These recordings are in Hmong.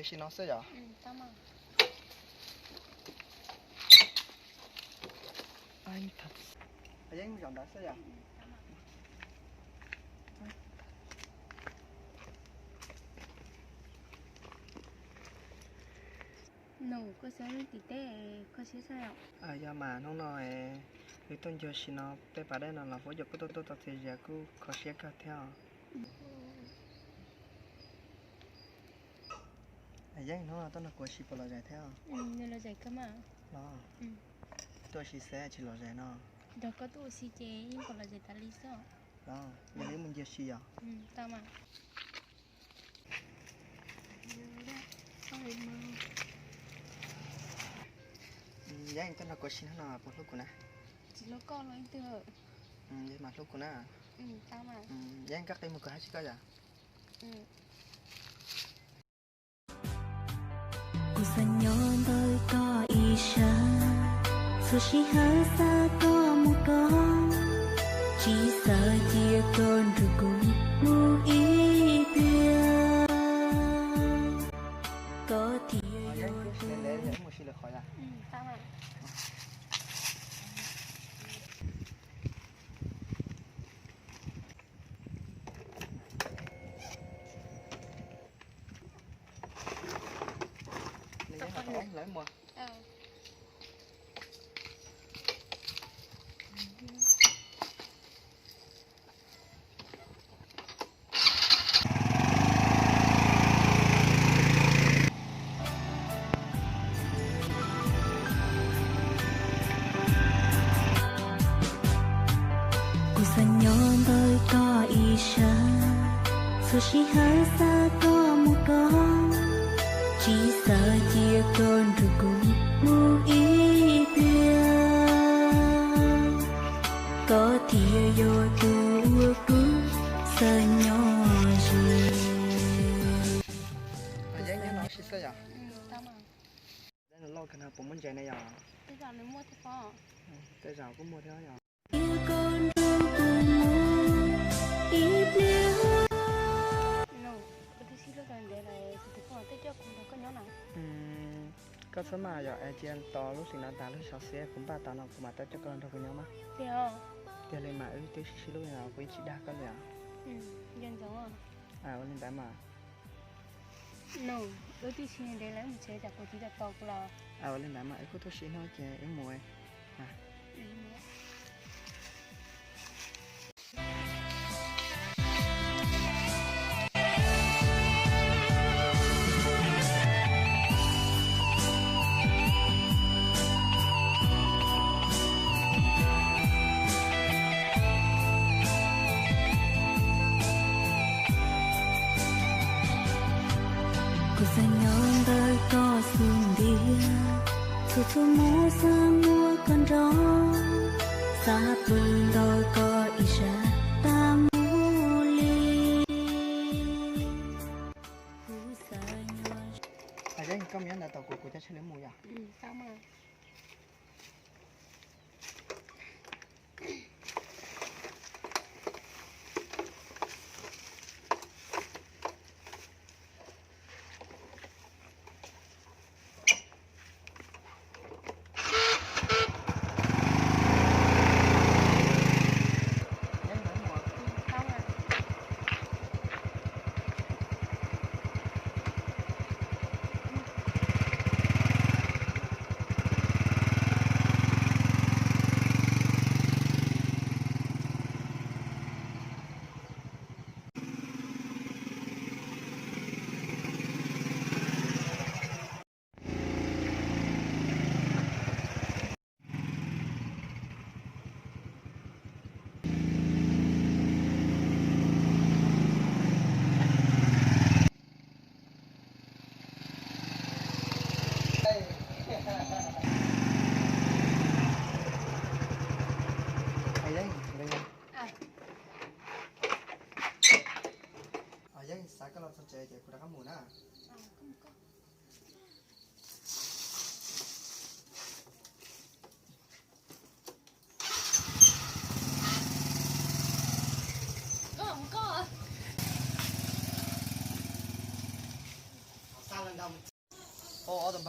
Tsis no xwb yom? Yeej mus zaum ntawd xwb yom? Nus, koj xav tim teb koj siab xwb yom? Yog mas hnub no wb tuaj ncig si no, tej pas dej no los huab cua kuj tuaj tuaj txog txias zias kuj kho siab kawg thiab os. Yeej hnub no tuaj nrog kuv ua si puas lom zem thiab os? Los, tuaj ua si xwb tsis lom zem no. Nrog koj tuaj ua si ces yeej puas lom zem tas li xwb. Los, yog li wb mus ncig si yom? Yeej tuaj nrog kuv ua si hnub no puas hlub kuv na? Tsis hlub koj los ib tug. Yog mas hlub kuv na. Yeej koj qi mus kuv hais tsis koj yom? Kuv xav nyob ntawm koj ib sab, txhua sij hawm xav koj mus koj, tsis xav cia koj nrog kuv mus ib pliag. Koj thiaj yuav tus Kuv xav nyob ntawm koj ib sab, txhua sij hawm xav koj mus koj, tsis xav cia koj nrog kuv mus ib pliag. Koj thiaj yuav tus uas kuv xav nyob ze. Lauj, kawg no puas muaj ntses ne yom? Tej zaum kuj muaj thiab yom. Ib pliag. Koj txhob maj yom, es cia tos lub hlis no tas lub hlis xwb kuv npaj tas no kuv mam tuaj coj koj los nrog kuv nyob mas. Tiag li mas, wb twb sib sib hlub no kuv yeej tsis dag koj li os. Ua li ntawd mas. Ua li ntawd mas wb kuj tuaj sib hnub ces wb mus. Kuv xav nyob ntawm koj xub ntiag, txhua txhua hmo xav muab koj nrog, xav pw nrog koj ib sab tas mus li. Kuv xav nyob. Koj mus nyob ntawd tos kuv, kuv coj tsheb lawv mus yom.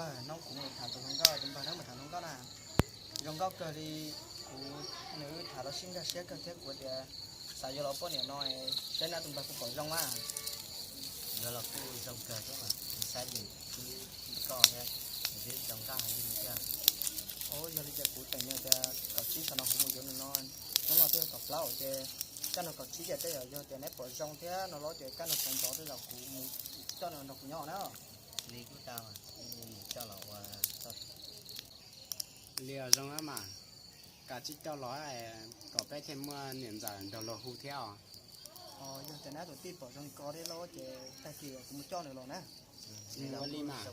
Hnub kuv mus tham tus hluas nkauj, tus npawg no mus tham hluas nkauj na, zoo nkauj kawg li. Kuv, nws tham los sib nkag siab kawg thiab kuv tias xav yuav los poj niam no, saib neb tus npawg kuj pom zoo na. Yuav los kuj zoo kawg thiab mas, kuv saib nws twb txij koj thiab, nws twb zoo nkauj heev li thiab. Yog li ces kuv tseem nyiam tias kaum tsib xyoo no kuv mus yuav nws no, hnub no twb yog kaum plaub ces kaj ntug kaum tsib ces tej zaum yog tias neb pom zoo thiab no los ces kaj ntug sawv ntxov tej zaum kuv mus coj nws nrog kuv nyob na. Li kuj tau, mus coj los ua txog. Li zoo mas, kav tsij coj los kom peb thiaj muaj niam ntxawm nrog luag hu thiab os. Yog tias neb tus tij pom zoo li ko thiab los ces tag kis kuv mus coj nws los na. Ua li mas.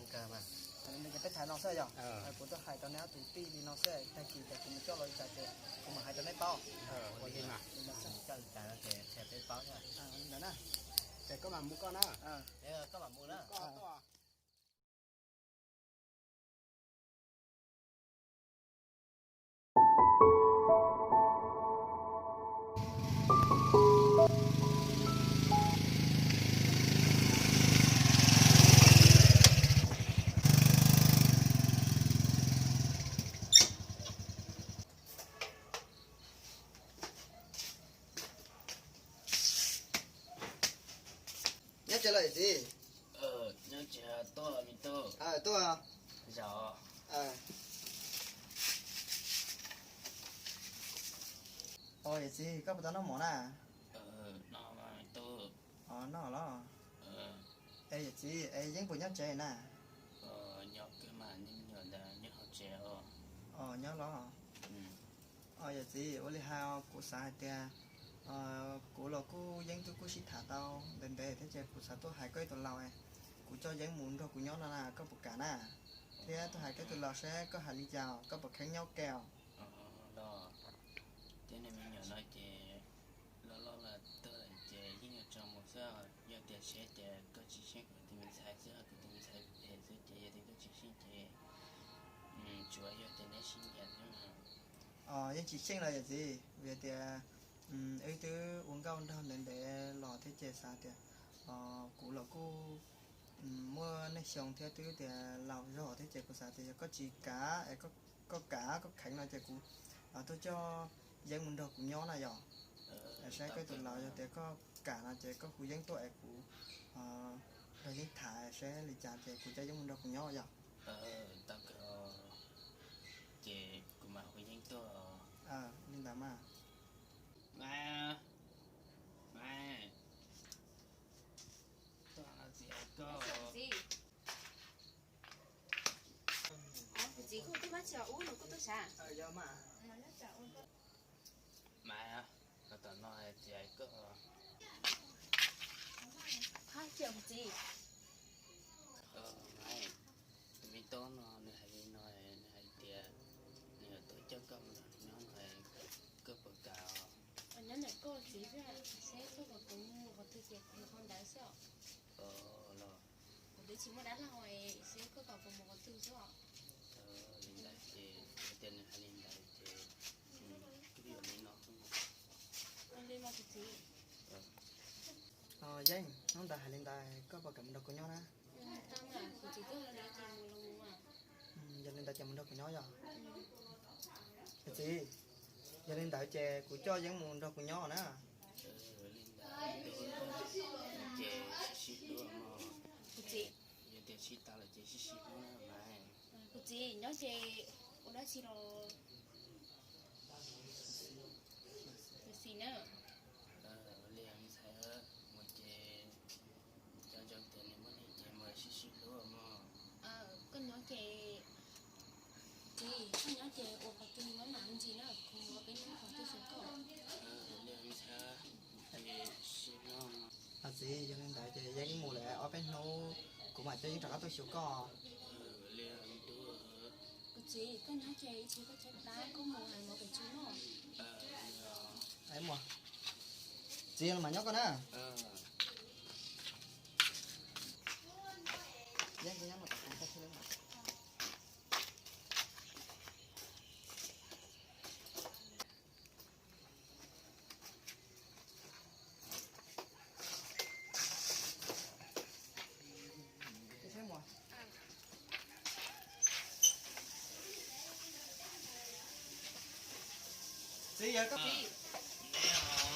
Nws ces peb tham no xwb yog kuv tuaj hais rau neb ob tus tij li no xwb, tag kis ces kuv mus coj los li cas ces kuv mam hais rau neb paub. Ua li mas. Coj li cas no ces qhia peb paub thiab. Li ntawd na. Ces koj mam mus koj na. Koj mam mus na. Nyob tsev los yawm txiv? Nyob tsev, tuaj me tub. Tuaj. Zaum. Yawm txiv, koj puas tau noj mov na? Noj mas me tub. Noj los. Es yawm txiv, es Yeeb puas nyob tsev na? Nyob kawg mas, niag me nyuam ntawd nyob hauv tsev os. Nyob los. Yawm txiv, ua li hais kuv xav hais tias kuv los kuj Yeeb twb kuj sib tham tau ntev ntev thiab ces kuv xav tuaj hais koj ib tug laus, kuv coj Yeeb mus nrog kuv nyob no na, koj puas kam na? Thiab tuaj hais koj ib tug laus saib koj hais li cas, koj puas kheev nyob ke os? Los, cov niag me nyuam no ces loj loj lawm tuag lawm ces yeej yuav tso mus xwb. Yog tias seb tias koj tsis xyeej kuv tus me ntxhais xwb, kuv tus me ntxhais phem xwb ces yog tias koj tsis xyeej ces tsuav yog tias neb sib ncaim xwb mas. Yeej tsis xyeej los yawm txiv, vim tias wb twb ua nkauj nraug ntev ntev los thiab ces xav tias kuv los kuj muaj neej xyoo thiab twb tias laus zog thiab ces kuv xav tias yog koj tsis kam es koj kam koj kheev no ces kuv tuaj coj Yeeb mus nrog kuv nyob na yom. Saib koj tus laus yog tias koj kam no ces koj hu Yeeb tuaj es kuv nrog Yeeb tham saib li cas ces kuv coj Yeeb mus nrog kuv nyob yom. Tau kawg, ces kuv mam hu Yeeb tuaj. Li ntawd mas. Maiv, Maiv, tuaj no txiv hais koj. Kuv txiv, kuv twb mab tsis ub no kuv twb sav. Maiv, los tom no txiv hais koj. Hab, kuv txiv. Maiv, tus me tub no nws hais li no, nws hais tias nws yuav tuaj coj koj mus nrog nws nyob no, koj puas kam os? Nyob ntawm koj txiv xwb, seb koj kom kuv mus qhov twg ces kuv mus qhov ntawd xwb os. Los kuv twb tsis muaj dab laug, seb koj kom kuv mus qhov twg xwb os. Li ntawd ces yog tias nws hais li ntawd ces kuv yuav li no xwb. Li mas kuv txiv. Yeeb, hnub ntawd hais li ntawd koj puas kam mus nrog kuv nyob na? Tau mas, kuv txiv twb hais li ces mus los mus mas. Yog li ntawd ces mus nrog kuv nyob yom. Yawm txiv, yog li ntawd ces kuv coj Yeeb mus nrog kuv nyob na. Li ntawd ces sib sib hlub mog. Kuv txiv, yog tias sib tau lawm ces sib sib hlub na Maiv. Kuv txiv, nyob ces ua dab tsi los xis na. Li ntxhais, mus ces cov ntseeg tias nws muaj neeg ces mus sib sib hlub mog. Koj nyob ces, txiv, koj nyob ces ua qhov twg nyob mam ntsis na, kuv mus peb hnub qhov twg xyuas koj. Li ntxhais, sib hlub. Txiv, yog li ntawd ces Yeeb mus lawm ob peb hnub, kuv mam coj Yeeb rov qab tuaj xyuas koj. Kuv txiv, koj nyob ces ib tsam koj txhob tab koj mus hais mov pem tsev mog. Txiv, los mam nyob koj na. Yeeb, koj nyob mus tom kuv koj thiaj li mus. Txiv yog koj txiv.